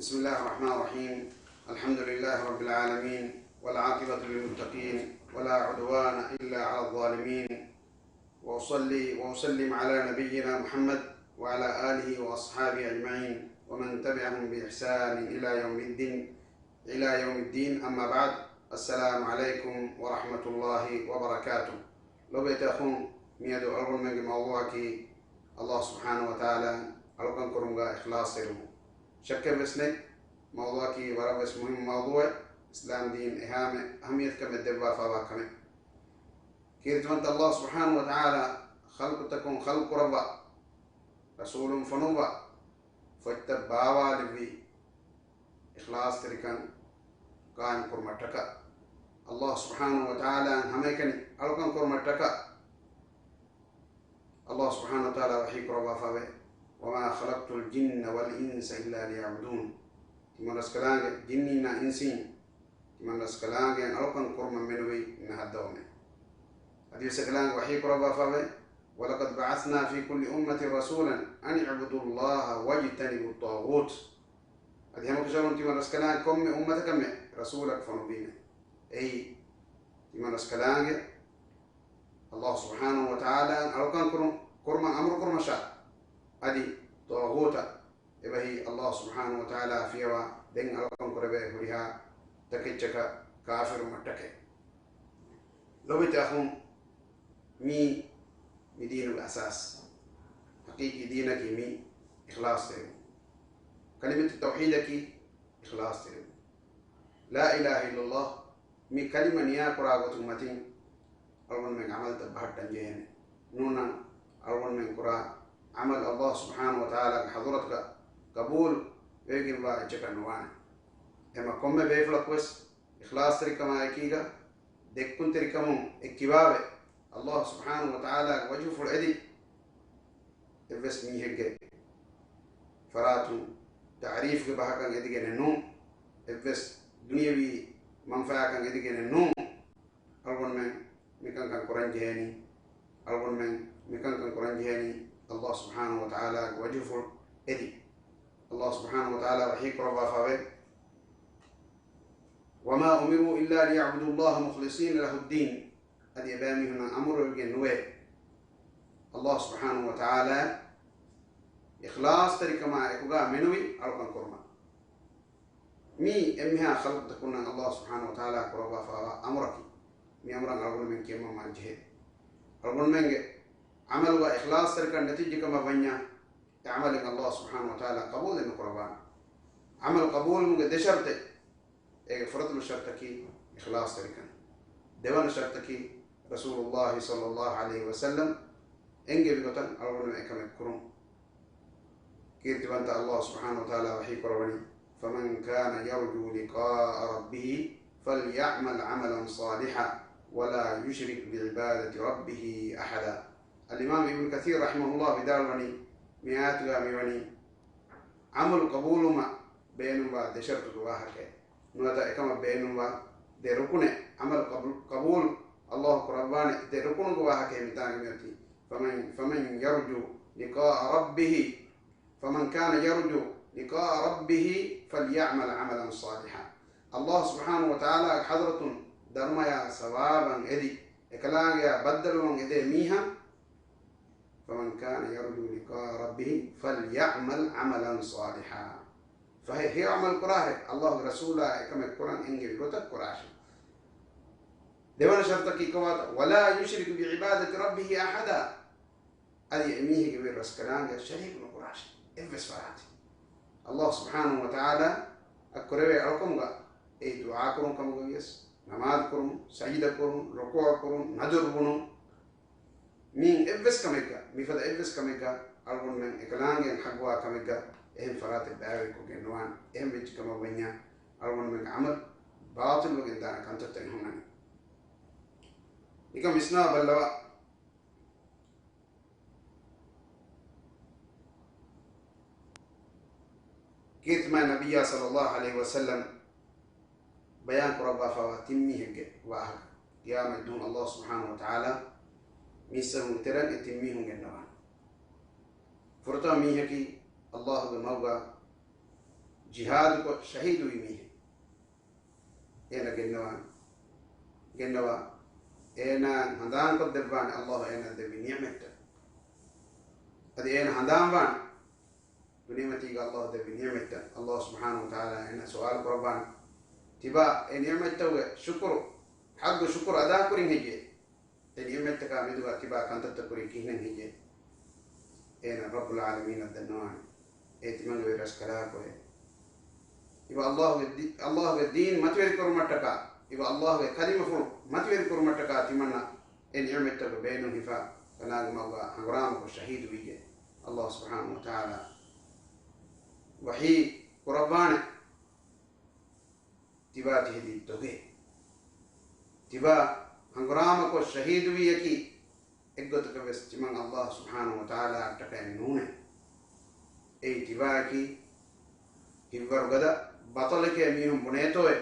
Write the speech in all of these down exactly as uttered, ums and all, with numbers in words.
بسم الله الرحمن الرحيم. الحمد لله رب العالمين، والعاقبة للمتقين، ولا عدوان إلا على الظالمين. وأصلي وأسلم على نبينا محمد وعلى آله وأصحابه أجمعين، ومن تبعهم بإحسان إلى يوم الدين، إلى يوم الدين، أما بعد. السلام عليكم ورحمة الله وبركاته. ލޮބުވެތި އަޚުން، މިއަދު އަޅުގަނޑުމެންގެ މައުޟޫޢަކީ ﷲ ސުބްޙާނަހޫ ވަތަޢާލާ އަޅުކަން ކުރުމުގަ އިޚްލާޞްތެރިވުން. ޝައްކެއްވެސް ނެތް، މައުޟޫޢަކީ ވަރަށްވެސް މުހިއްމު މައުޟޫޢެއް، އިސްލާމް ދީން އެހާމެ އަހަމިއްޔަތުކަމެއް ދެއްވާފާވާ ކަމެއް. ކީރިތިވަންތަ ﷲ ސުބްޙާނަހޫ ވަތަޢާލާ ޚަލްޤުތަކުން ޚަލްޤު ކުރައްވާ، ރަސޫލުން ފޮނުއްވާ، ފޮތްތައް ބާވާލެއްވީ، އިޚްލާޞްތެރިކަން ޤާއިމް ކުރުމަށްޓަކާ. ﷲ ސުބްޙާނަހޫ ވަތަޢާލާއަށް ހަމައެކަނި އަޅުކަން ކުރުމަށްޓަކާ. ﷲ ސުބްޙާނަހޫ ވަތަޢާލާ ވަޙީ ކުރައްވާފައިވޭ، وما خلقت الجن والإنس إلا ليعبدون. ތިމަންރަސްކަލާނގެ ޖިންނީންނާ އިންސީން، ތިމަންރަސްކަލާނގެ އަޅުކަން ކުރުމަށް މެނުވީ ނަހައްދަވަމޭ. އަދިވެސް އެކަލާނގެ ވަޙީ ކުރައްވާފައިވޭ، ولقد بعثنا في كل أمة رسولا أن اعبدوا الله واجتنبوا الطاغوت. އަދި ހަމަކަށަވަރުން ތިމަންރަސްކަލާނގެ ކޮންމެ އުއްމަތަކަށްމެ ރަސޫލަކު ފޮނުއްވީމޭ. އެއީ، ތިމަންރަސްކަލާނގެ ﷲ ސުބްޙާނަހޫ ވަތަޢާލާއަށް އަޅުކަން ކުރު-، ކުރުމަށް އަމުރު ކުރުމަށާ، އަދި ޠާޣޫތަށް އެބަހީ ﷲ ސުބްޙާނަހޫ ވަތަޢާލާއާ ފިޔަވާ ދެން އަޅުކަން ކުރެވޭ ހުރިހާ ތަކެއްޗަކަށް ކާފިރުވުމަށްޓަކައި. ލޮބުވެތި އަޚުން، މީ، މި ދީނުގެ އަސާސް. ޙަޤީޤީ ދީނަކީ މީ، އިޚްލާޞްތެރިވުން. ކަލިމަތު ތައުޙީދަކީ އިޚްލާޞްތެރިވުން. لا إله إلا الله މި ކަލިމަ ނިޔާކުރާ ގޮތުން މަތިން އަޅުގަނޑުމެން ޢަމަލުތައް ބަހައްޓަން ޖެހޭނެ. ނޫންނަން އަޅުގަނޑުމެން ކުރާ ޢަމަލު ﷲ ސުބްޙާނަހޫ ވަތަޢާލާގެ ޙަޟްރަތުގަ ޤަބޫލު ވެވިގެންވާ އެއްޗަކަށް ނުވާނެ. އެމަ ކޮންމެ ބޭފުޅަކުވެސް އިޚްލާޞްތެރިކަމާއެކީގަ ދެއްކުންތެރިކަމުން އެއްކިބާވެ، ﷲ ސުބްޙާނަހޫ ވަތަޢާލާގެ ވަޖްހުފުޅު އެދި، އެއްވެސް މީހެއްގެ ފަރާތުން ތަޢުރީފްގެ ބަހަކަށް އެދިގެނެއް ނޫން. އެއްވެސް ދުނިޔަވީ މަންފާއަކަށް އެދިގެނެއް ނޫން. އަޅުގަނޑުމެން މިކަންކަން ކުރަން ޖެހޭނީ، އަޅުގަނޑުމެން މިކަންކަން ކުރަން ޖެހޭނީ ﷲ ސުބްޙާނަހޫ ވަތަޢާލާގެ ވަޖްހުފުޅު އެދި. ﷲ ސުބްޙާނަހޫ ވަތަޢާލާ ވަޙީ ކުރައްވާފައިވޭ، وما أمروا إلا ليعبدوا الله مخلصين له الدين. އަދި އެބައިމީހުންނަށް އަމުރުވެގެން ނުވޭ، ﷲ ސުބްޙާނަހޫ ވަތަޢާލާ އިޚްލާޞްތެރިކަމާ އެކުގަ މެނުވި އަޅުކަން ކުރުމަށް. މީ އެންމެހާ ޚަލްޤުތަކުންނަށް ﷲ ސުބްޙާނަހޫ ވަތަޢާލާ ކުރައްވާފައިވާ އަމުރަކީ. މި އަމުރަށް އަޅުގަނޑުމެން ކިޔަމަން މާ ޖެހޭ. އަޅުގަނޑުމެންގެ ޢަމަލުގަ އިޚްލާޞްތެރިކަން ނެތިއްޖެ ކަމަށް ވަންޏާ، އެ ޢަމަލެއް ﷲ ސުބްޙާނަހޫ ވަތަޢާލާ ޤަބޫލެއް ނުކުރައްވާނެ. ޢަމަލު ޤަބޫލުވުމުގެ ދެ ޝަރުޠެއް. އޭގެ ފުރަތަމަ ޝަރުޠަކީ އިޚްލާޞްތެރިކަން. ދެވަނަ ޝަރުޠަކީ ރަސޫލުﷲ ޞައްލަﷲ ޢަލައިހި ވަސައްލަމް އެންގެވި ގޮތަށް އަޅުގަނޑު އެކަމެއް ކުރުން. ކީރިތިވަންތަ ﷲ ސުބްޙާނަހޫ ވަތަޢާލާ ވަޙީ ކުރައްވަނީ، فمن كان يرجو لقاء ربه فليعمل عملا صالحا ولا يشرك بعبادة ربه أحدا. އަލްއިމާމް އިބްނު ކަޘީރު ރަޙިމަހުﷲ ވިދާޅުވަނީ، މި އާޔަތުގަ މިވަނީ، ޢަމަލު ޤަބޫލުވުމަށް ބޭނުންވާ ދެ ޝަރުޠުގެ ވާހަކައެއް. ނުވަތަ އެކަމަށް ބޭނުންވާ ދެ ރުކުނެއް، ޢަމަލު ޤަބޫލު، ޤަބޫލު ﷲ ކުރައްވާނެ ދެ ރުކުނުގެ ވާހަކައެއް މިތާނގަ މިއޮތީ. فمن، فمن يرجو لقاء ربه، فمن كان يرجو لقاء ربه فليعمل عملا صالحا. ﷲ ސުބްޙާނަހޫ ވަތަޢާލާގެ ޙަޟްރަތުން ދަރުމަޔާ ސަވާބަށް އެދި، އެކަލާނގެޔާ ބައްދަލުވުން އެދޭ މީހާ، فمن كان يرجو لقاء ربه فليعمل عملا صالحا. ފަހެ ހެޔޮ ޢަމަލު ކުރާހެ، ﷲގެ ރަސޫލާ އެކަމެއް ކުރަން އެންގެވި ގޮތަށް ކުރާށޭ. ދެވަނަ ޝަރުޠަކީ ކޮބާތަ؟ ولا يشرك بعبادة ربه أحدا. އަދި އެމީހެއްގެ ވެރި ރަސްކަލާނގެ ޝަރީކު ނުކުރާށޭ އެއްވެސް ފަރާތެއް. ﷲ ސުބްޙާނަހޫ ވަތަޢާލާ އަށް ކުރެވޭ އަޅުކަމުގަ އެއީ ދުޢާ ކުރުން ކަމުގަވިޔަސް، ނަމާދު ކުރުން، ސަޖިދަ ކުރުން، ރުކޫޢު ކުރުން، ނަދުރު ބުނުން، މިއިން އެއްވެސް ކަމެއްގަ، މިފަދަ އެއްވެސް ކަމެއްގަ އަޅުގަނޑުމެން އެކަލާނގެއަށް ޙައްޤުވާ ކަމެއްގަ އެހެން ފަރާތެއް ބައިވެރިކޮށްގެން ނުވާނެ. އެހެން ވެއްޖެ ކަމަށް ވަންޏާ އަޅުގަނޑުމެންގެ ޢަމަލު ބާޠިލްވެގެން ދާނެ ކަންތައްތައް ހުންނަނީ. ނިކަން ވިސްނާ ބައްލަވާ. ކީރިތިމާ ނަބިއްޔާ ޞައްލަﷲ ޢަލައިހި ވަސައްލަމް ބަޔާން ކުރައްވާފައިވާ ތިން މީހެއްގެ ވާހަކަ. ޤިޔާމަތް ދުވަހު ﷲ ސުބްޙާނަހޫ ވަތަޢާލާ މީސްތަކުންގެ ތެރެއިން އެ ތިން މީހުން ގެންނަވާނެ. ފުރަތަމަ މީހަކީ ﷲގެ މަގުގަ ޖިހާދުކޮށް ޝަހީދުވި މީހެއް. އޭނަ ގެންނަވާނެ. ގެންނަވާ. އޭނާ ހަނދާންކޮށްދެއްވާނެ ﷲ އޭނާ ދެއްވި ނިޢުމަތްތައް. އަދި އޭނަ ހަނދާންވާނެ ދުނިޔެމަތީގަ ﷲ ދެއްވި ނިޢުމަތްތައް. ﷲ ސުބްޙާނަހޫ ވަތަޢާލާ އޭނާ ސުވާލު ކުރައްވާނެ. ތިބާ އެ ނިޢުމަތްތަކުގެ ޝުކުރު، ޙައްޤު ޝުކުރު އަދާކުރިން ހެއްޔޭ؟ އެ ނިޢުމަތްތަކާ މެދުގަ ތިބާ ކަންތައްތައް ކުރީ ކިހިނެއް ހެއްޔޭ؟ އޭނަ ރައްބުލް ޢާލަމީނަށް ދަންނަވާނެ. އޭ ތިމަންގެ ވެރި ރަސްކަލާކޮއެ. އިބަ ﷲގެ ދީ-، ﷲގެ ދީން މަތިވެރިކުރުމަށްޓަކާ، އިބަ ﷲގެ ކަލިމަފުޅު މަތިވެރިކުރުމަށްޓަކާ ތިމަންނަ އެ ނިޢުމަތްތަކުގެ ބޭނުން ހިފާ ކަލާނގެ މަގުގަ ހަނގުރާމަކޮށް ޝަހީދުވިއްޔެ. ﷲ ސުބްޙާނަހޫ ވަތަޢާލާ ވަޙީ ކުރައްވާނެ. ތިބާ ތި ހެދީ ދޮގެއް. ތިބާ ހަނގުރާމަކޮށް ޝަހީދުވީއަކީ އެއްގޮތަކަށް ވެސް ތިމަން ﷲ ސުބްޙާނަހޫ ވަތަޢާލާއަށްޓަކައެއް ނޫނޭ. އެއީ ތިބާއަކީ ހިތްވަރުގަދަ ބަޠަލެކޭ މީހުން ބުނޭތޯއޭ.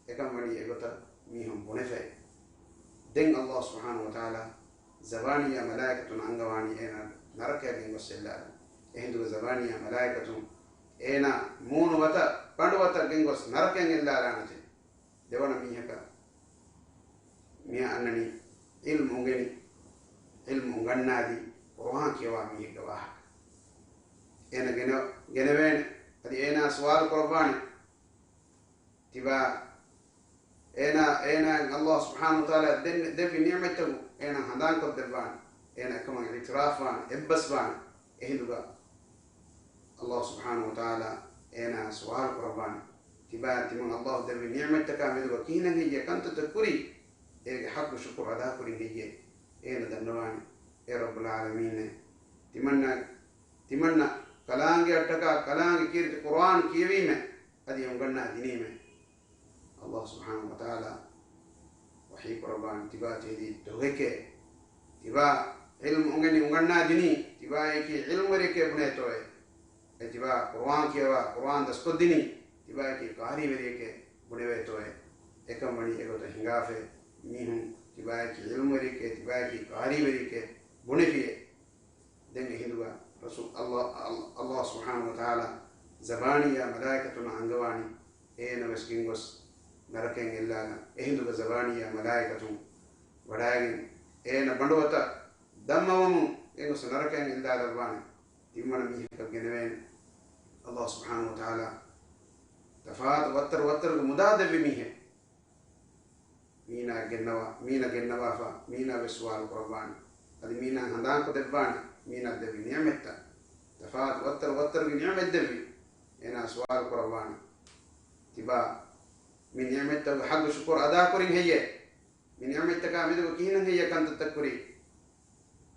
އެކަން ވަނީ އެގޮތަށް މީހުން ބުނެފައި. ދެން ﷲ ސުބްޙާނަހޫ ވަތަޢާލާ ޒަބާނިއްޔާ މަލާއިކަތުން އަންގަވާނީ އޭނާ ނަރަކަޔަށް ގެންގޮސް އެއްލާލަން. އެހިނދުގެ ޒަބާނިއްޔާ މަލާއިކަތުން އޭނާ މޫނު ވަތަށް، ބަނޑު ވަތަށް ގެންގޮސް ނަރަކަޔަށް އެއްލާލާނެތެ. ދެވަނަ މީހަކަށް މިއަށް އަންނަނީ ޢިލްމު އުނގެނި، ޢިލްމު އުނގަންނާދީ، ޤުރުއާން ކިޔަވާ މީހެއްގެ ވާހަކަ. އޭނަ ގެނެ-، ގެނެވޭނެ. އަދި އޭނާ ސުވާލު ކުރައްވާނެ. ތިބާ އޭނާ، އޭނާ ﷲ ސުބްޙާނަހޫ ވަތަޢާލާ ދެން-، ދެއްވި ނިޢުމަތްތަކު އޭނާ ހަނދާންކޮށްދެއްވާނެ. އޭނާ އެކަމަށް އިޢުތިރާފްވާނެ، އެއްބަސްވާނެ. އެހިނދުގަ ﷲ ސުބްޙާނަހޫ ވަތަޢާލާ އޭނާ ސުވާލު ކުރައްވާނެ. ތިބާ ތިމަން ﷲ ދެއްވި ނިޢުމަތްތަކާ މެދުގަ ކިހިނެއް ހެއްޔޭ ކަންތައްތައް ކުރީ؟ އޭގެ ޙައްޤު ޝުކުރު އަދާކުރިން ހެއްޔޭ؟ އޭނަ ދަންނަވާނެ. އޭ ރައްބުލް ޢާލަމީނޭ، ތިމަންނަ، ތިމަންނަ ކަލާނގެއަށްޓަކާ ކަލާނގެ ކީރިތި ޤުރުއާން ކިޔެވީމޭ، އަދި އުނގަންނާ ދިނީމޭ. ﷲ ސުބްޙާނަހޫ ވަތަޢާލާ ވަޙީ ކުރައްވާނެ ތިބާ ތިހެދީ ދޮގެކޭ. ތިބާ ޢިލްމު އުނގެނި އުނގަންނާ ދިނީ ތިބާއެކީ ޢިލްމުވެރިއެކޭ ބުނޭތޯއޭ. އެ ތިބާ ޤުރުއާން ކިޔަވާ ޤުރުއާން ދަސްކޮށްދިނީ ތިބާއެކީ ޤާރީވެރިއެކޭ ބުނެވޭތޯއޭ. އެކަން ވަނީ އެގޮތަށް ހިނގާފައި މީހުން ތިބާއެކީ ޢިލްމުވެރިއެކޭ، ތިބާއެކީ ޤާރީވެރިއެކޭ ބުނެފިއޭ. ދެން އެހިނދުގަ ރަސޫލް ﷲ، ﷲ ސުބްޙާނަހޫ ވަތަޢާލާ ޒަބާނިއްޔާ މަލާއިކަތުންނަށް އަންގަވާނީ އޭނަ ވެސް ގެންގޮސް ނަރަކައިން އެއްލާލަން. އެހިނދުގަ ޒަބާނިއްޔާ މަލާއިކަތުން ވަޑައިގެން އޭނަ ބަނޑުވަތަށް ދަންމަވަމުން ގެންގޮސް ނަރަކައިން އެއްލާލައްވާނެ. ތިންވަނަ މީހަކަށް ގެނެވޭނެ. ﷲ ސުބްޙާނަހޫ ވަތަޢާލާ ތަފާތު ވައްތަރު ވައްތަރުގެ މުދާ ދެއްވި މީހެއް. މީނާ ގެންނަވާ، މީނަ ގެންނަވާފަ، މީނާ ވެސް ސުވާލު ކުރައްވާނެ. އަދި މީނާ ހަނދާންކޮށް ދެއްވާނެ، މީނާ ދެއްވި ނިޢުމަތްތައް. ތަފާތު ވައްތަރު ވައްތަރުގެ ނިޢުމަތް ދެއްވި. އޭނާ ސުވާލު ކުރައްވާނެ. ތިބާ މި ނިޢުމަތްތަކުގެ ޙައްޤު ޝުކުރު އަދާކުރިން ހެއްޔޭ؟ މި ނިޢުމަތްތަކާ މެދުގަ ކިހިނެއް ހެއްޔޭ ކަންތައްތައް ކުރީ؟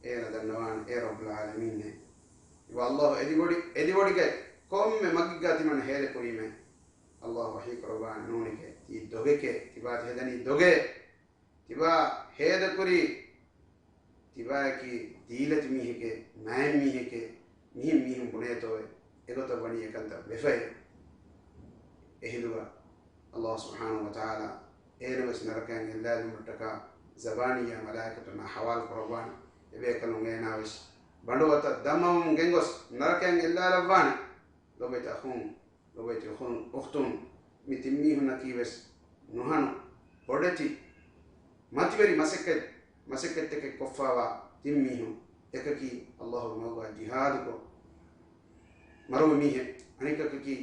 އޭނަ ދަންނަވާނެ، އޭ ރައްބުލް ޢާލަމީންނޭ. އިބަ ﷲ އެދިވޮޑި-، އެދިވޮޑިގައި ކޮންމެ މަގެއްގަ ތިމަން ހޭދަ ކުރީމޭ. ﷲ ވަޙީ ކުރައްވާނެ ނޫނެކޭ. ތީ ދޮގެކޭ. ތިބާ ތި ހެދަނީ ދޮގޭ. ތިބާ ހޭދަ ކުރީ ތިބާއަކީ ދީލަތި މީހެކޭ، ނައިން މީހެކޭ، މިހެން މީހުން ބުނޭތޯއޭ، އެގޮތަށް ވަނީ އެކަންތައް ވެފައޭ. އެހިނދުގަ ﷲ ސުބްޙާނަހޫ ވަތަޢާލާ އޭނަ ވެސް ނަރަކައިން އެއްލާލުމަށްޓަކާ ޒަބާނިއްޔާ މަލާއިކަތުންނާ ޙަވާލު ކުރައްވާނެ. އެބޭކަލުން އޭނާ ވެސް ބަނޑުވަތަށް ދަންމަވަމުން ގެންގޮސް ނަރަކައިން އެއްލާލައްވާނެ. ލޮބުވެތި އަޚުން، ލޮބުވެތި އުޚުން، އުޚްތުން، މި ތިން މީހުންނަކީ ވެސް ނުހަނު، ބޮޑެތި، މަތިވެރި މަސައްކަތް، މަސައްކަތްތަކެއް ކޮށްފާވާ ތިން މީހުން. އެކަކީ ﷲގެ މަގުގަ ޖިހާދުކޮށް މަރުވި މީހެއް. އަނެކަކަކީ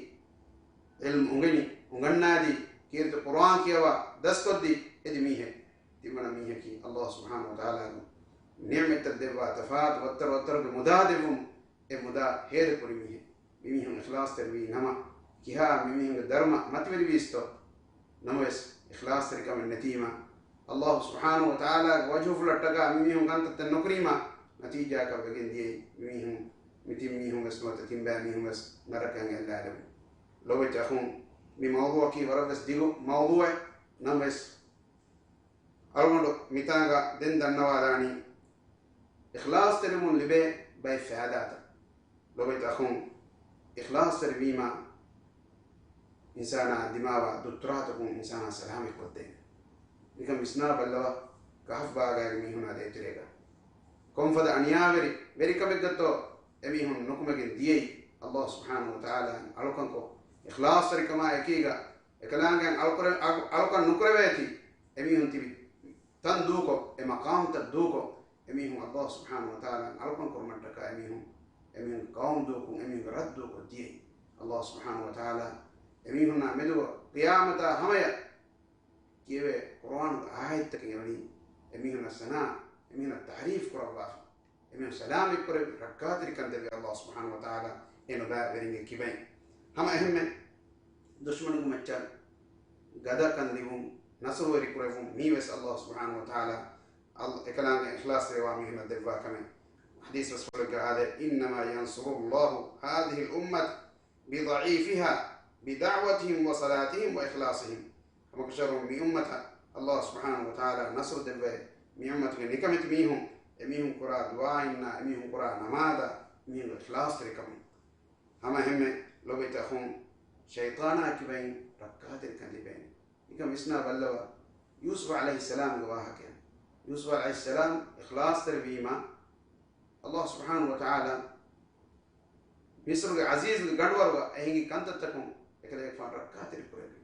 ޢިލްމު އުނގެނި، އުނގަންނާދީ، ކީރިތި ޤުރުއާން ކިޔަވާ، ދަސްކޮށްދީ އެދި މީހެއް. ތިންވަނަ މީހަކީ ﷲ ސުބްޙާނަހޫ ވަތަޢާލާގެ ނިޢުމަތްތައް ދެއްވާ، ތަފާތު ވައްތަރު ވައްތަރުގެ މުދާ ދެއްވުމުން އެ މުދާ ހޭދަކުރި މީހެއް. މި މީހުން އިޚްލާޞްތެރިވީ ނަމަ، ކިހާ މި މީހުންގެ ދަރުމަ މަތިވެރިވީސްތޯ؟ ނަމަވެސް، އިޚްލާޞްތެރިކަމެއް ނެތީމާ، ﷲ ސުބްޙާނަހޫ ވަތަޢާލާގެ ވަޖްހުފުޅަށްޓަކާ މި މީހުން ކަންތައްތައް ނުކުރީމާ، ނަތީޖާއަކަށް ވެގެން ދިޔައީ މި މީހުން، މި ތިން މީހުން ވެސް ނުވަތަ ތިން ބައި މީހުން ވެސް ނަރަކައިން އެއްލާލެވުން. ލޮބުވެތި އަޚުން، މި މައުޟޫޢަކީ ވަރަށް ވެސް ދިގު މައުޟޫޢެއް. ނަމަވެސް، އަޅުގަނޑު މިތާނގަ ދެން ދަންނަވާލާނީ، އިޚްލާޞްތެރިވުން ލިބޭ ބައެއް ފައިދާތައް. ލޮބުވެތި އަޚުން، އިޚްލާޞްތެރިވީމާ، އިންސާނާ ދިމާވާ ދުއްތުރާތަކުން އިންސާނާ ސަލާމަތްކޮށްދޭނެ. ނިކަން ވިސްނާ ބައްލަވާ، ކަހަފް ބާގާގެ މީހުނާ ދޭތެރޭގަ ކޮންފަދަ އަނިޔާވެރި ވެރިކަމެއްގަތޯ އެމީހުން ނުކުމެގެން ދިޔައީ؟ ﷲ ސުބްޙާނަހޫ ވަތަޢާލާ އަޅުކަންކޮށް، އިޚްލާޞްތެރިކަމާ އެކީގަ އެކަލާނގެއަށް އަޅުކަރެ-، އަޅު-، އަޅުކަން ނުކުރެވޭތީ، އެމީހުން ތިބި ތަން ދޫކޮށް، އެ މަޤާމްތައް ދޫކޮށް، އެމީހުން ﷲ ސުބްޙާނަހޫ ވަތަޢާލާ އަޅުކަން ކުރުމަށްޓަކާ އެމީހުން، އެމީހުންގެ ޤައުމު ދޫކޮށް، އެމީހުންގެ ރަށް ދޫކޮށް ދިޔައީ. ﷲ ސުބްޙާނަހޫ ވަތަޢާލާ އެމީހުންނާ މެދުވަ ޤިޔާމަތާ ހަމަޔަށް ކިޔެވޭ ޤުރުއާނުގެ އާޔަތްތަކެއް އެވަނީ، އެމީހުންނަށް ސަނާ، އެމީހުންނަށް ތަޢުރީފް ކުރައްވާފަ، އެމީހުން ސަލާމަތްކުރެއްވި ރައްކާތެރިކަން ދެއްވި ﷲ ސުބްޙާނަހޫ ވަތަޢާލާ އެ ނުބައި ވެރިންގެ ކިބައިން. ހަމަ އެހެންމެ ދުޝްމަނުންގެ މައްޗަށް ގަދަކަން ލިބުން، ނަޞްރުވެރި ކުރެއްވުން، މީވެސް ﷲ ސުބްޙާނަހޫ ވަތަޢާލާ އަލް-، އެކަލާނގެ އިޚްލާޞްތެރިވާ މީހުންނަށް ދެއްވާ ކަމެއް. ޙަދީޘް ރަސޫލުގެ އާދެ، إنما ينصر الله هذه الأمة بضعيفها بدعوتهم وصلاتهم وإخلاصهم. ހަމަކަށަވަރުން މި އުއްމަތަށް ﷲ ސުބްޙާނަހޫ ވަތަޢާލާ ނަޞްރު ދެއްވައޭ، މި އުއްމަތުގެ ނިކަމެތި މީހުން، އެމީހުން ކުރާ ދުޢާއިންނާ، އެމީހުން ކުރާ ނަމާދާ، މީހުންގެ އިޚްލާޞްތެރިކަމުން. ހަމަ އެހެންމެ ލޮބުވެތި އަޚުން، ޝައިޠާނާ ކިބައިން ރައްކާތެރިކަން ލިބޭނެ. ނިކަން ވިސްނާ ބައްލަވާ، ޔޫސުފް ޢަލައިހިއްސަލާމްގެ ވާހަކަޔަށް. ޔޫސުފް ޢަލައިހިއްސަލާމް އިޚްލާޞްތެރިވީމަ، ﷲ ސުބްޙާނަހޫ ވަތަޢާލާ މިޞްރުގެ ޢަޒީޒުގެ ގަނޑުވަރުގަ އެ ހިނގި ކަންތައްތަކުން އެކަލޭގެފާނު ރައްކާތެރި ކުރެއްވި.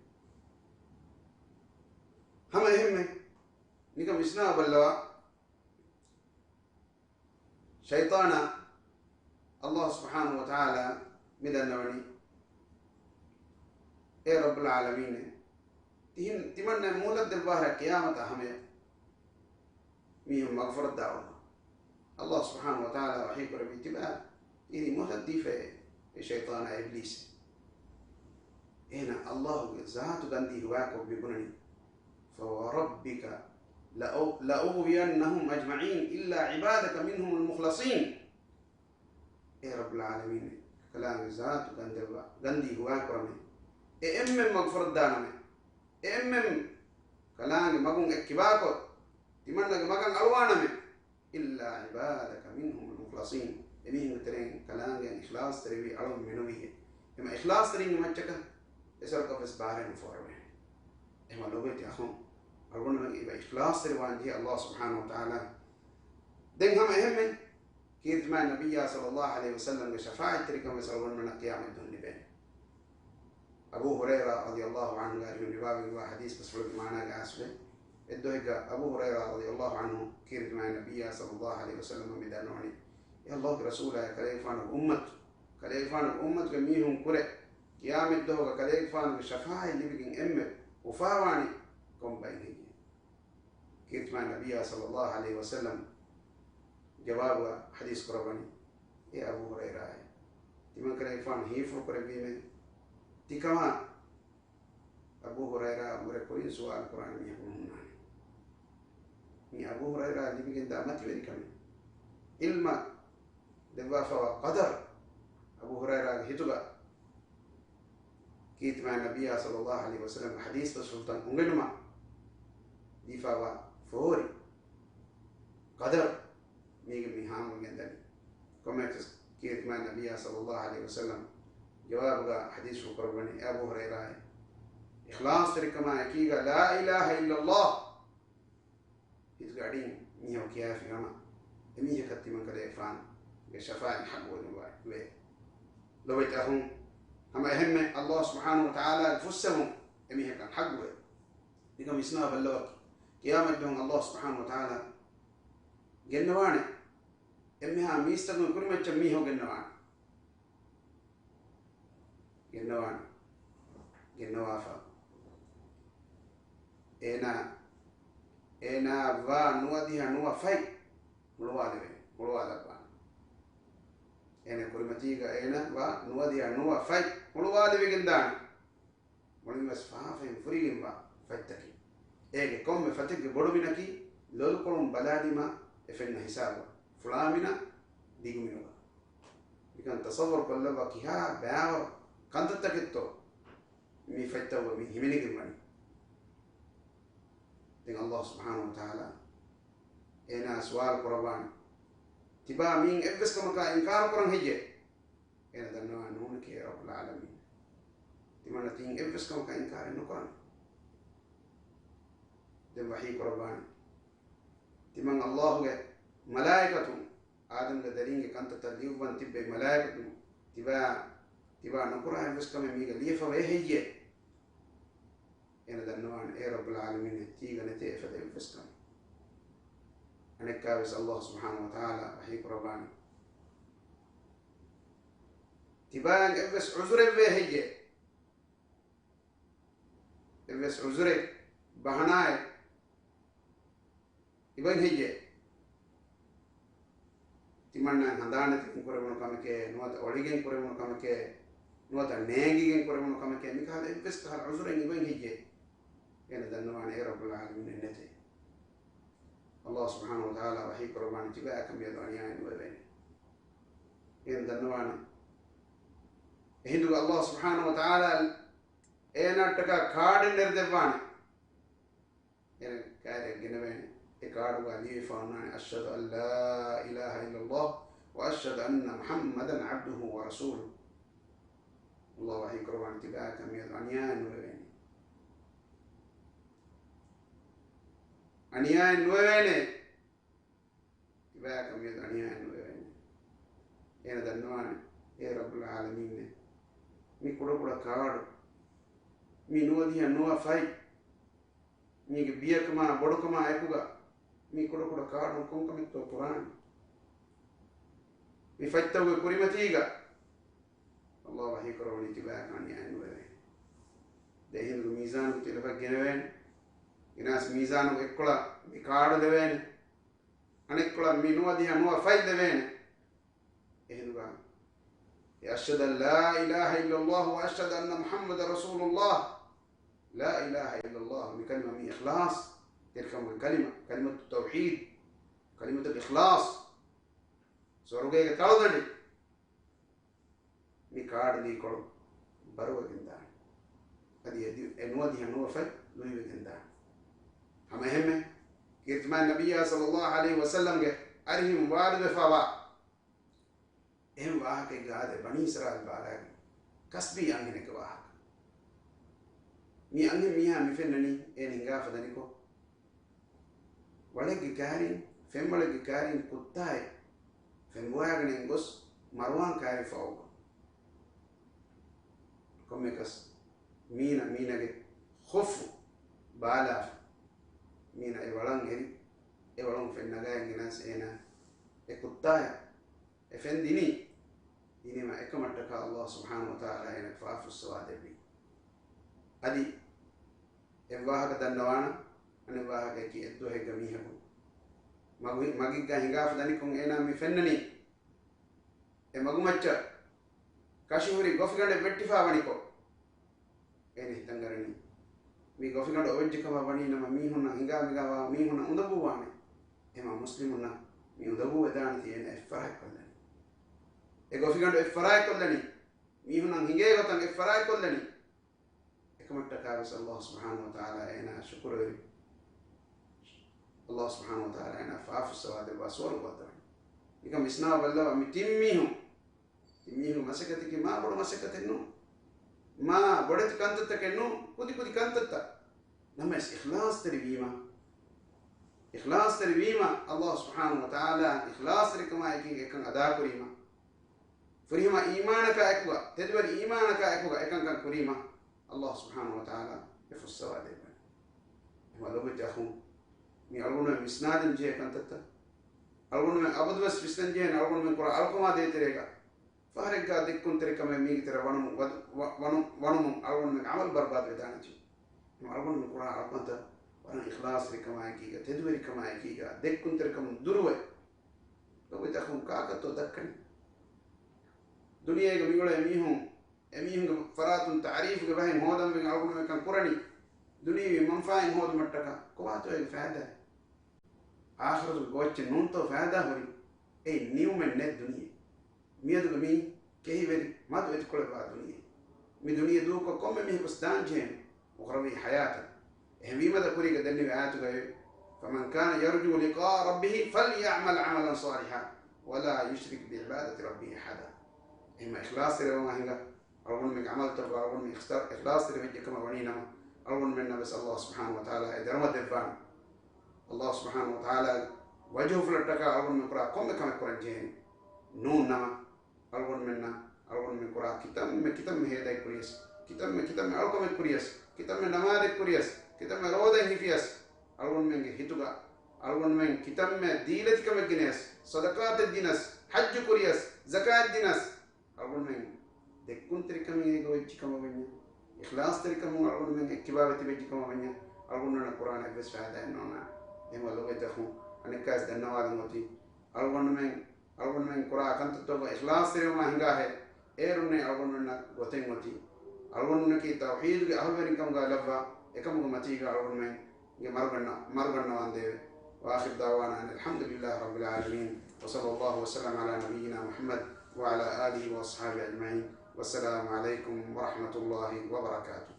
ހަމަ އެހެންމެ ނިކަން ވިސްނާ ބައްލަވާ، ޝައިޠާނާ ﷲ ސުބްޙާނަހޫ ވަތަޢާލާ މި ދަންނަވަނީ، އޭ ރައްބުލް ޢާލަމީނޭ، ތިހިން ތިމަންނަ މުހުލަތް ދެއްވާހަރަ ޤިޔާމަތާ ހަމަޔަށް މީހުން މަގުފުރައްދާ އުޅުން. ﷲ ސުބްޙާނަހޫ ވަތަޢާލާ ވަޙީ ކުރެއްވީ ތިބާ އިރި މުހުލަތް ދީފައޭ އެ ޝައިޠާނާ އިބްލީސް. އޭނާ ﷲ ގެ ޒާތު ގަންދީ ހުވާކޮށް މިބުނަނީ، فوربك لأغوينهم أجمعين إلا عبادك منهم المخلصين. އޭ ރައްބުލް ޢާލަމީން، ކަލާނގެ ޒާތު ގަންދެއްވާ، ގަންދީ ހުވާކުރަމޭ. އެ އެންމެން މަގުފުރައްދާނަމޭ. އެ އެންމެން ކަލާނގެ މަގުން އެ ކިބާކޮށް، ތިމަންނަގެ މަގަށް އަޅުވާނަމޭ. إلا عبادك منهم المخلصين. އެމީހުންގެ ތެރެއިން ކަލާނގެއަށް އިޚްލާޞްތެރިވި އަޅުން މެނުވީހޭ. އެމަ އިޚްލާޞްތެރިންގެ މައްޗަކަށް އެސަރުކަށް ވެސް ބާރެއް ނުފޯރުވޭނެ. އެމަ ލޮބުވެތި އަޚުން، އަޅުގަނޑުމެން އެބަ އިޚްލާޞްތެރިވާން ޖެހޭ ﷲ ސުބްޙާނަހޫ ވަތަޢާލާ. ދެން ހަމަ އެހެންމެ ކީރިތި މާތް ނަބިއްޔާ ޞައްލައްލާހު ޢަލައިހި ވަސައްލަމްގެ ޝަފާޢަތްތެރިކަން ވެސް އަޅުގަނޑުމެންނަށް ޤިޔާމަތްދުވަހު ލިބޭނެ. އަބޫ ހުރައިރާ ރަޟިޔައްލާހު ޢަންހުގެ އަރިހުން ރިވާވެގެންވާ ޙަދީޘް ބަސްފުޅުގެ މާނާގަ އަސްލެ އެއްދުވަހެއްގަ އަބޫ ހުރައިރާ ރަޟިޔައްލާހު ޢަންހު ކީރިތި މާތް ނަބިއްޔާ ޞައްލައްލާހު ޢަލައިހި ވަސައްލަމަށް މި ދަންނަވަނީ، އޭ ﷲގެ ރަސޫލާ، ކަލޭގެފާނުގެ އުއްމަތު، ކަލޭގެފާނުގެ އުއްމަތުގެ މީހުން ކުރެ، ޤިޔާމަތްދުވަހުގަ ކަލޭގެފާނުގެ ޝަފާޢަތް ލިބިގެން އެންމެ އުފާވާނީ ކޮން ބައެއް ހެއްޔޭ؟ ކީރިތި މާތް ނަބިއްޔާ ޞައްލައްލާހު ޢަލައިހި ވަސައްލަމް ޖަވާބުގަ ޙަދީޘް ކުރައްވަނީ، އޭ އަބޫ ހުރައިރާއޭ، ތިމަން ކަލޭގެފާނު ހީފުޅު ކުރެއްވީމޭ، ތިކަމާ އަބޫ ހުރައިރާ ވުރެ ކުރިން ސުވާލު ކުރާނެ މީހަކު ނުހުންނާނެ. މީ އަބޫ ހުރައިރާ ލިބިގެންދާ މަތިވެރިކަމެއް. ޢިލްމަށް ދެއްވާފައިވާ ޤަދަރު އަބޫ ހުރައިރާގެ ހިތުގަ ކީރިތި މާތް ނަބިއްޔާ ޞައްލައްލާހު ޢަލައިހި ވަސައްލަމްގެ ޙަދީޘް ބަސްފުޅުތައް އުނގެނުމަށް ދީފައިވާ ފޯރި ޤަދަރު މީގެ މި ހާމަވެގެންދަނީ. ކޮންމެއަކަސް ކީރިތި މާތް ނަބިއްޔާ ޞައްލައްލާހު ޢަލައިހި ވަސައްލަމް ޖަވާބުގަ ޙަދީޘް ކުރައްވަނީ، އޭ އަބޫ ހުރައިރާއޭ، އިޚްލާޞްތެރިކަމާ އެކީގަ ލާ އިލާހަ އިއްލައްލާހު ހިތުގެ އަޑިން މީހަކު ކިޔާފި ނަމަ، އެމީހަކަށް ތިމަން ކަލޭގެފާނުގެ ޝަފާޢަތް ޙައްޤުވެގެންވޭ. ލޮބުވެތި އަޚުން، ހަމަ އެހެންމެ ﷲ ސުބްޙާނަހޫ ވަތަޢާލާގެ ފުއްސެވުން އެމީހަކަށް ޙައްޤުވޭ. ނިކަން ވިސްނާ ބައްލަވަކި، ޤިޔާމަތްދުވަހު ﷲ ސުބްޙާނަހޫ ވަތަޢާލާ ގެންނަވާނެ. އެންމެހާ މީސްތަކުން ކުރިމައްޗަށް މީހަކު ގެންނަވާނެ. ގެންނަވާނެ. ގެންނަވާފަ. އޭނާ، އޭނާ ވާ ނުވަދިހަ ނުވަ ފަތް ހުޅުވާލެވޭ، ހުޅުވާލައްވާނެ. އޭނާ ކުރިމަތީގަ އޭނާ ވާ ނުވަދިހަ ނުވަ ފަތް ހުޅުވާލެވިގެން ދާނެ. މުޅިންވެސް ފާފައިން ފުރިގެންވާ ފަތްތަކެއް. އޭގެ ކޮންމެ ފަތެއްގެ ބޮޑުމިނަކީ ލޮލުކޮޅުން ބަލާލީމާ އެ ފެންނަ ހިސާބު ފުޅާމިނަ ދިގުމިނުގަ. ނިކަން ތަޞައްވަރު ކޮށްލައްވާ ކިހާ ބާވަރު ކަންތައްތަކެއްތޯ މި ފަތްތައް މި ހިމެނިގެން ވަނީ. ދެން ﷲ ސުބްޙާނަހޫ ވަތަޢާލާ އޭނާ ސުވާލު ކުރައްވާނެ، ތިބާ މިއިން އެއްވެސް ކަމަކާ އިންކާރު ކުރަން ހެއްޔޭ؟ އޭނަ ދަންނަވާ ނޫނެކޭ ރައްބުލް ޢާލަމީން. ތިމަންނަ ތިން އެއްވެސް ކަމަކަށް އިންކާރެއް ނުކުރަން. ދެން ވަޙީ ކުރައްވާނެ. ތިމަން ﷲގެ މަލާއިކަތުން އާދަމްގެ ދަރީންގެ ކަންތައްތައް ލިޔުއްވަން ތިއްބެވި މަލާއިކަތުން ތިބާ، ތިބާ ނުކުރާ އެއްވެސް ކަމެއް މީގަ ލިޔެފަވޭ ހެއްޔޭ؟ އޭނަ ދަންނަވާނެ އޭ ރައްބުލް ޢާލަމީން ތީގަ ނެތޭ އެފަދަ އެއްވެސް ކަމެއް. އަނެއްކާވެސް ﷲ ސުބްޙާނަހޫ ވަތަޢާލާ ވަޙީ ކުރައްވާނެ، ތިބާއަށް އެއްވެސް ޢުޛުރެއްވޭ ހެއްޔޭ؟ އެއްވެސް ޢުޛުރެއް، ބަހަނާއެއް އިބަން ހެއްޔޭ؟ ތިމަންނައަށް ހަނދާނެތިކިން ކުރެވުނު ކަމެކޭ، ނުވަތަ އޮޅިގެން ކުރެވުނު ކަމެކޭ، ނުވަތަ ނޭނގިގެން ކުރެވުނު ކަމެކޭ، މިކަހަލަ އެއްވެސް ކަހަލަ ޢުޛުރެއް އިބަން ހެއްޔޭ؟ އޭނަ ދަންނަވާނެ އޭ ރައްބުލް ޢާލަމީން ނެތޭ. ﷲ ސުބްޙާނަހޫ ވަތަޢާލާ ވަޙީ ކުރައްވާނެ ތިބާއަކަށް މިއަދު އަނިޔާއެއް ނުވެވޭނެ. އޭނަ ދަންނަވާނެ. އެހިނދުގަ ﷲ ސުބްޙާނަހޫ ވަތަޢާލާ އޭނާއަށްޓަކާ ކާޑެއް ނެރެދެއްވާނެ. އޭނަ ކާޑެއް ގެނެވޭނެ. އެ ކާޑުގަ ލިޔެފަ އޮންނާނެ، أشهد أن لا إله إلا الله وأشهد أن محمدا عبده ورسوله. ﷲ ވަޙީ ކުރައްވާނެ ތިބާއަކަށް މިއަދު އަނިޔާއެއް ނުވެވޭނެ. އަނިޔާއެއް ނުވެވޭނެ. ތިބާއަކަށް މިއަދު އަނިޔާއެއް ނުވެވޭނެ. އޭނަ ދަންނަވާނެ، އޭ ރައްބުލް ޢާލަމީން، މި ކުޑަކުޑަ ކާޑު، މި ނުވަދިހަ ނުވަ ފަތް، މީގެ ބިޔަކަމާ ބޮޑުކަމާ އެކުގަ މި ކުޑަކުޑަ ކާޑުން ކޮންކަމެއްތޯ ކުރާނީ؟ މި ފަތްތަކުގެ ކުރިމަތީގަ ﷲ ވަޙީ ކުރައްވަނީ ތިބާއަކަށް އަނިޔާއެއް ނުވެވޭނެ. ދެ އެހިނދުގެ މީޒާނުގެ ތިލަފަތް ގެނެވޭނެ. ގެނާސް މީޒާނުގެ އެއްކޮޅަށް މި ކާޑު ދެވޭނެ. އަނެއްކޮޅަށް މި ނުވަދިހަ ނުވަ ފަތް ދެވޭނެ. އެހިނދުގަ، أشهد أن لا إله إلا الله وأشهد أن محمدا رسول الله. لا إله إلا الله މި ކަލިމަ މި އިޚްލާޞް ތެރިކަމުގެ ކަލިމަ، ކަލިމަތު ތައުޙީދް، ކަލިމަތު އިޚްލާޞް، ސުވަރުގޭގެ ތަޅުދަނޑި. މި ކާޑު ލީކޮޅު ބަރުވެގެން ދާނެ. އަދި އެ ދި-، އެ ނުވަދިހަ ނުވަ ފަތް ލުއިވެގެން ދާނެ. ހަމަ އެހެންމެ، ކީރިތިމާ ނަބިއްޔާ ޞައްލައްލާހު ޢަލައިހި ވަސައްލަމްގެ އަރިހުން ވާރިދުވެފަވާ އެހެން ވާހަކައެއްގަ އާދޭ ބަނީ އިސްރާއީލް ބާރާގެ ކަސްބީ އަންހެނެއްގެ ވާހަކަ. މި އަންހެން މީހާ މި ފެންނަނީ އޭނަ ހިނގާފަ ދަނިކޮށް، ވަޅެއްގެ ކައިރިން، ފެންވަޅެއްގެ ކައިރިން ކުއްތާއެއް ފެންބޮވާގެނެއް ގޮސް މަރުވާން ކައިރި ފައުގަ. ކޮންމެކަސް މީނަ، މީނަގެ ޚައުފު ބާލާފަ، މީނަ އެ ވަޅަށް އެރި، އެ ވަޅުން ފެން ނަގައިގެން ގެނަސް އޭނާ އެ ކުއްތާޔަށް އެ ފެން ދިނީ. ދިނީމަ އެކަމަށްޓަކާ ﷲ ސުބްޙާނަހޫ ވަތަޢާލާ އޭނަ ފާފުއްސަވާ ދެއްވި. އަދި އެއްވާހަކަ ދަންނަވާނަ، އަނެއް ވާހަކައަކީ އެއްދުވަހެއްގަ މީހަކު މަގު-، މަގެއްގަ ހިނގާފަ ދަނިކޮށް އޭނާ މި ފެންނަނީ. އެ މަގުމައްޗަށް ކަށިހުރި ގޮފިގަނޑެއް ވެއްޓިފާ ވަނިކޮށް، އޭނަ ހިތަށް އަރަނީ، މި ގޮފިގަނޑު އޮވެއްޖެކަމަށް ވަނީ ނަމަ، މީހުންނަށް ހިނގާ މިގާވާ މީހުންނަށް އުނދަގޫވާނެ. އެމާ މުސްލިމުންނަށް މި އުނދަގޫ ވެދާނެތީ އޭނަ އެއްފަރާތްކޮށްލަނީ. އެ ގޮފިގަނޑު އެއްފަރާތްކޮށްލަނީ. މީހުންނަށް ހިނގޭ ގޮތަށް އެއްފަރާތްކޮށްލަނީ. އެކަމަށްޓަކާވެސް ﷲ ސުބްޙާނަހޫ ވަތަޢާލާ އޭނާ ޝުކުރުވެރި. ﷲ ސުބްޙާނަހޫ ވަތަޢާލާ އޭނާ ފާފުއްސަވާ ދެއްވާ ސުވަރުގެ ވައްދަވަނީ. ނިކަން ވިސްނާ ބައްލަވާ މި ތިން މީހުން، ތިން މީހުން މަސައްކަތަކީ މާ ބޮޑު މަސައްކަތެއް ނޫން. މާ ބޮޑެތި ކަންތައްތަކެއް ނޫން. ކުދި ކުދި ކަންތައްތައް. ނަމަވެސް އިޚްލާޞްތެރި ވީމަ، އިޚްލާޞްތެރި ވީމަ، ﷲ ސުބްޙާނަހޫ ވަތަޢާލާ އިޚްލާޞްތެރިކަމާއެކީގަ އެކަން އަދާކުރީމަ، ފުރިހަމަ އީމާނަކާ އެކުގަ، ތެދުވެރި އީމާނަކާ އެކުގަ އެކަންކަން ކުރީމަ، ﷲ ސުބްޙާނަހޫ ވަތަޢާލާ އެ ފުއްސަވާ ދެއްވަނީ. އެހެންވީމަ ލޮބުވެތި އަޚުން، މި އަޅުގަނޑުމެން ވިސްނާދޭން ޖެހޭ ކަންތައްތައް، އަޅުގަނޑުމެން އަބަދުވެސް ވިސްނަން ޖެހޭނެ އަޅުގަނޑުމެން ކުރާ އަޅުކަމާ ދޭތެރޭގަ، ފަހަރެއްގާ ދެއްކުންތެރިކަމެއް މީގެ ތެރެ ވަނު-، ވަދު-، ވަ-، ވަނު-، ވަނުމުން އަޅުގަނޑުމެން ޢަމަލު ބަރުބާދު ވެދާނެތީ. އަޅުގަނޑުމެން ކުރާ އަޅުކަންތައް ވަރަށް އިޚްލާޞްތެރިކަމާއެކީގަ، ތެދުވެރިކަމާއެކީގަ، ދެއްކުންތެރިކަމުން ދުރުވެ، ލޮބުވެތި އަޚުން ކާކަށްތޯ ދައްކަނީ؟ ދުނިޔޭގަ މިއުޅޭ މީހުން، އެމީހުންގެ ފަރާތުން ތަޢުރީފުގެ ބަހެއް ހޯދަންވެގެން އަޅުގަނޑުމެން ކަން ކުރަނީ، ދުނިޔެވީ މަންފާއެއް ހޯދުމަށްޓަކާ ކޮބާތޯ އޭގެ ފައިދާ؟ އާޚިރަތުގެ ގޯއްޗެއް ނޫންތޯ ފައިދާ ހުރީ؟ އެއިން ނިއުމެއް ނެތް ދުނިޔެ. މިއަދުގެ މީ ކެހިވެރި މަދު އެތިކޮޅެއްވާ ދުނިޔެ. މި ދުނިޔެ ދޫކޮށް ކޮންމެ މީހަކު ދާން ޖެހޭނެ އުޚްރަވީ ޙަޔާތަށް. އެހެންވީމަ ދަ ކުރީގަ ދެންނެވި އާޔަތުގައި، فمن كان يرجو لقاء ربه فليعمل عملا صالحا ولا يشرك بعبادة ربه أحدا. އެހެންމަ އިޚްލާޞްތެރިވަމާ ހިނގާ، އަޅުގަނޑުމެންގެ ޢަމަލުތަކުގަ އަޅުގަނޑުމެން އިޚްތާ-، އިޚްލާޞްތެރިވެއްޖެ ކަމަށް ވަނީ ނަމަ، އަޅުގަނޑުމެންނަށް ވެސް ﷲ ސުބްޙާނަހޫ ވަތަޢާލާ އެ ދަރުމަ ދެއްވާނެ. ﷲ ސުބްޙާނަހޫ ވަތަޢާލާގެ ވަޖްހުފުޅަށްޓަކާ އަޅުގަނޑުމެން ކުރާ ކޮންމެ ކަމެއް ކުރަން ޖެހޭނެ. ނޫން ނަމަ، އަޅުގަނޑުމެންނަށް އަޅުގަނޑުމެން ކުރާ ކިތަންމެ ކިތަންމެ ހޭދައެއް ކުރިޔަސް، ކިތަންމެ ކިތަންމެ އަޅުކަމެއް ކުރިޔަސް، ކިތަންމެ ނަމާދެއް ކުރިޔަސް، ކިތަންމެ ރޯދައެއް ހިފިޔަސް، އަޅުގަނޑުމެންގެ ހިތުގަ އަޅުގަނޑުމެން ކިތަންމެ ދީލަތިކަމެއް ގެނެޔަސް، ޞަދަޤާތެއް ދިނަސް، ޙައްޖު ކުރިޔަސް، ޒަކާތް ދިނަސް، އަޅުގަނޑުމެން ދެއްކުންތެރިކަމެއް އޭގަ ވެއްޖެ ކަމަށް ވަންޏާ، އިޚްލާޞްތެރިކަމުން އަޅުގަނޑުމެން އެއްކިބާވެ ތިބެއްޖެ ކަމަށް ވަންޏާ، އަޅުގަނޑުމެންނަށް ކުރާނެ އެއްވެސް ފައިދާއެއް ނޯންނާނެ. އެހެންވީމަ ލޮބުވެތި އަޚުން، އަނެއްކާވެސް ދަންނަވާލަން އޮތީ، އަޅުގަނޑުމެން އަޅުގަނޑުމެން ކުރާ ކަންތައްތަކުގަ އިޚްލާޞްތެރިވުމާ ހިނގާހޭ، އޭރުންނޭ އަޅުގަނޑުމެންނަށް ގޮތެއް އޮތީ. އަޅުގަނޑުމެންނަކީ ތައުޙީދުގެ އަހުލުވެރިންކަމުގަ ލައްވާ، އެކަމުގެ މަތީގަ އަޅުގަނޑުމެންގެ މަރުގަންނަ-، މަރުގަންނަވާންދޭވެ. وآخر دعوانا أن الحمد لله رب العالمين، وصلى الله وسلم على نبينا محمد وعلى آله وأصحابه أجمعين، والسلام عليكم ورحمة الله وبركاته.